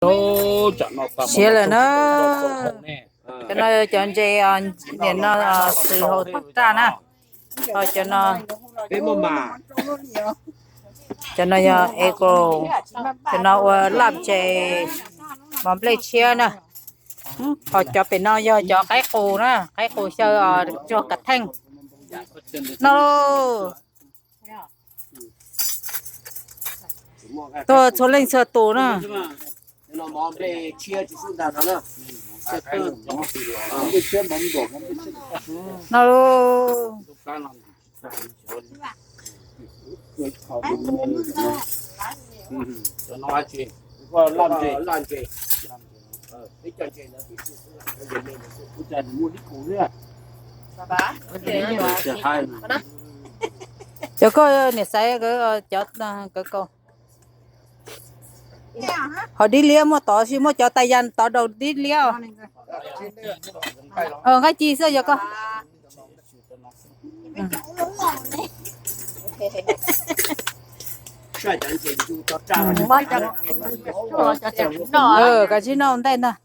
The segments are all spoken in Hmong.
Siav lawm na. Cov no cov ntses, nim no xwb hauv toj raj na. Ho cov no, cov no yog eco, cov no ua laj ntses mov nplej tshiab na. Ho cov pem no yog cov qaib qus na, qaib qus xyaw tsuag kav theej no. Tuaj txhua leej txhua tus na. No. Cov koj niam xaiv, cov kawg kaus. Ho dib liab muaj tod, tsis muaj cov tais yas tod daus dib liab. Nqaij ci xwb yog koj. Kav tsij noj ntej ntag.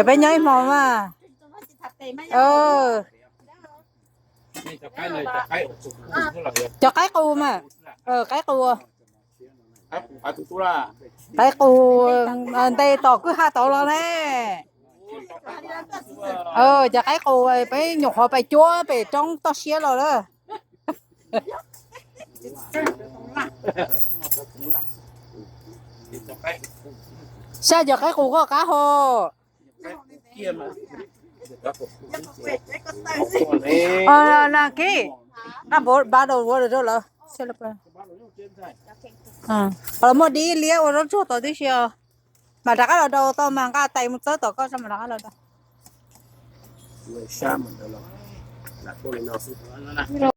Peb nyob ib hmo mas. Cov qaib qus mas. Qaib qus. Qaib qus nte tom kwj ha tod los ne. Cov qaib qus peb nyuam qhuav pais cuab pem roob toj siab los lawm. Saib cov qaib qus koj qab hos. Kiv, nqa npau battle water rau lawv. Los muaj dib liab ua zaub tsuag tod tib si os. Mam rov qab los daus tau mas, nqa tais mus txawb tom koj, mam rov qab los daus.